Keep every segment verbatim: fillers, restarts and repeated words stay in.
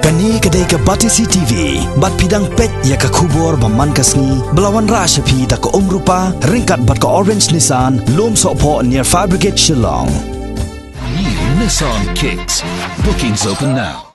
Kane ka dei ka Batesi T V, bad phi dang peit ïa ka khubor ba man ka sngi, ba la wanrah sha phi da ka Umrupa, ryngkat bad ka Orange Nissan, Lumsohphoh near Fire Brigade Shillong. New Nissan Kicks. Bookings open now.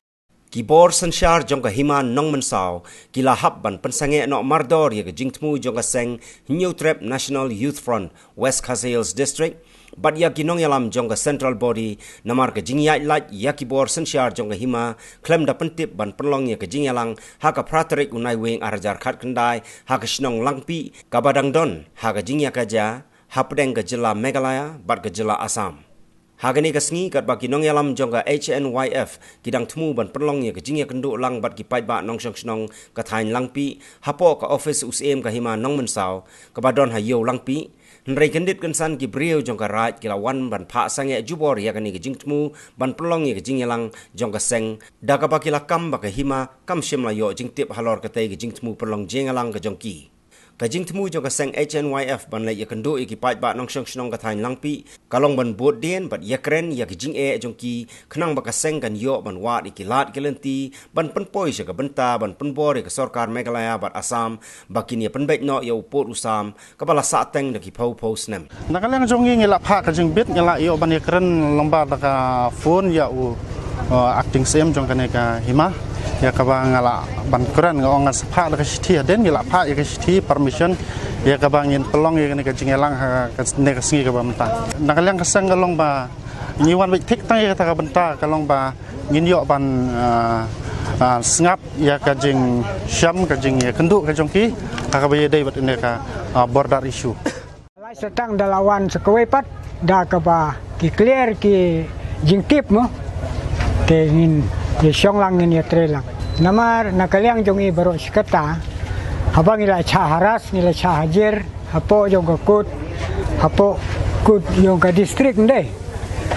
Ki bor synshar jong ka Hima Nongmynsaw, ki la hap ban pynsangeh noh mardor ïa ka jingthmu jong ka seng Hynñiewtrep National Youth Front, West Khasi Hills District, bad ïa ki nongïalam jong ka Central Body, namar ka jingïaid lait ïa ki bor synshar jong ka hima, khlem da pyntip ban pynlong ïa ka jingïalang, ha ka phra tarik u Naiwieng ar hajar khatkhyndai, ha ka shnong Langpih, kaba dang don ha ka jingïakajia hapdeng ka jylla Meghalaya bad ka jylla Assam. Ha kane ka sngi, katba ki nongïalam jong ka H N Y F ki dang thmu ban pynlong ïa ka jingïakynduh lang bad ki paidbah nongshong shnong ka thaiñ Langpih, hapoh ka office u Syiem ka Hima Nongmynsaw, kaba don ha Ïew Langpih, hynrei kyndit kynsan ki briew jong ka Raid ki la wan ban phah sangeh jubor ïa kane ka jingthmu ban pynlong ïa ka jingïalang jong ka seng, da kaba ki la kam ba ka hima kam shym la ïoh jingtip halor katei ka jingthmu pynlong jingïalang ka jong ki. Ka jingthmu jong ka seng H N Y F ban leit ïakynduh ïa ki paidbah nongshong shnong ka thaiñ Langpih, ka long ban bud dien bad ïakren ïa ki jingeh jong ki, khnang ba ka seng kan ïoh ban wad ïa ki lad ki lynti ban pynpoi sha ka bynta ban pynbor ïa ka sorkar Meghalaya bad Assam, ba kin ïa pynbeit noh ïa u pud u sam, kaba la sahteng da ki phew phew snem. Na ka liang jong ngi, ngi la phah ka jingbit, ngi la ïoh ban ïakren lyngba da ka phone ïa u, uh, acting Syiem jong kane ka hima, ïa kaba nga la ban kren, nga ong ngan sa phah da ka shithi hadien, ngi la phah ïa ka shithi permission ïa kaba ngin pynlong ïa kane ka jingïalang ha kane ka sngi kaba mynta. Na ka liang ka seng ka long ba ngi wan beit thik tang ïa kata ka bynta, ka long ba ngin ïoh ban, ah, ah, sngap ïa ka jingshem, ka jingïakynduh ka jong ki ha kaba ïadei bad kane ka, ah, border issue. Lai sa tang da la wan sa kawei pat, da kaba ki clear ki jingtip mo. Te ngin ïa shong lang, ngin ïa trei lang. Namar na ka liang jong ngi baroh shi katta, haba ngi la shah harass, ngi la shah hajir hapoh jong ka court, hapoh court jong ka district, ym dei.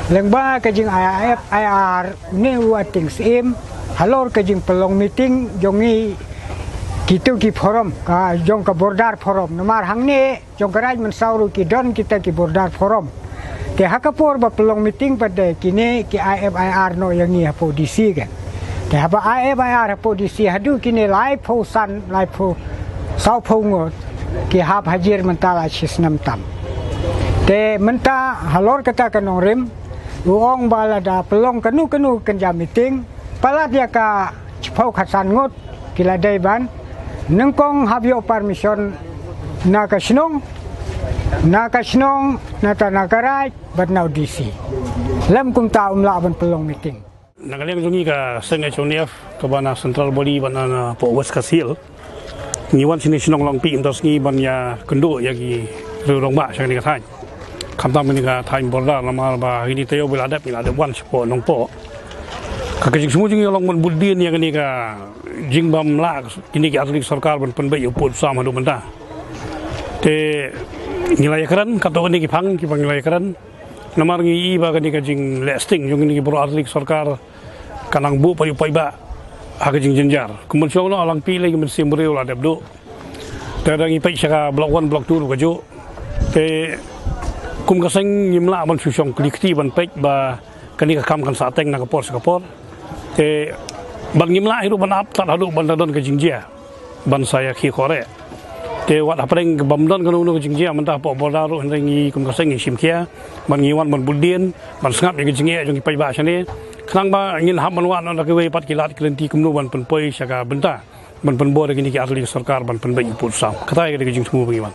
Lyngba ka jing I F I R, une u acting Syiem, halor ka jingpynlong meeting jong ngi, kito ki forum, ka jong ka border forum. Namar hangne jong ka Raid Mynsaw ruh ki don kita ki border forum. Te ha ka por ba pynlong meeting pat de kine ki I F I R noh ïa ngi hapoh D C ka. Te haba I F I R hapoh D C haduh kine laiphew san, laiphew, sawphew ngut, ki hap hajir mynta la shi snem tam. Te mynta halor kata ka nongrim, u ong ba lada pynlong kano kano kynja meeting, palat ïa ka shiphew khatsan ngut ki la dei ban nyngkong hap ïoh permission na ka shnong, na ka shnong, nangta na ka Raid bad na u D C. Lym kumta um lah ban pynlong meeting. Na ka liang jong ngi ka seng H N Y F kaba na Central Body bad na, na poh West Khasi Hills, ngi wan shane shnong Langpih mynta ka sngi ban ïakynduh ïa ki riew rangbah sha kane ka thaiñ. Khamtam kane ka thaiñ border, namar ba kine taïew ba la dep, ngi la dep wan shapoh Nongpoh. Ka, ka jingthmu jong ngi ka long ban bud dien ïa kane ka jingbym lah kine ki artylli ki sorkar ban pynbeit ïa u pud u sam haduh mynta. Te ngi la ïakren, katto katne ki phang kiba ngi la ïakren. Namar ngi i ba kane ka jingleh sting jong kine ki baroh artylli ki sorkar ka nang buh pat ïa u paidbah ha ka jingjynjar. Kum ban shong noh ha Langpih lei, ki mynsiem briew la dep duh. Te da ngi peit sha ka block one, block two ruh kajuh. Te kum ka seng ngim lah ban shu shong kli kti ban peit ba kane ka kam kan sahteng na ka por sha ka por. Te bad ngim lah hi ruh ban ap tad haduh ban da don ka jingjia ban sa ïa khie khore. Te wat hapdeng ka bym don kano kano ka jingjia mynta hapoh border ruh, hynrei ngi kum ka seng ngi shim khia ban, ngi wan ban bud dien ban sngap ïa ka jingeh jong ki paidbah shane, khnang ba ngin hap ban wad noh da kiwei pat ki lad ki lynti kumno ban pynpoi sha ka bynta ban pynbor ïa kine ki artylli ki sorkar ban pynbeit ïa u pud u sam. Kata ïa ka dei ka jingthmu ba ngi wan.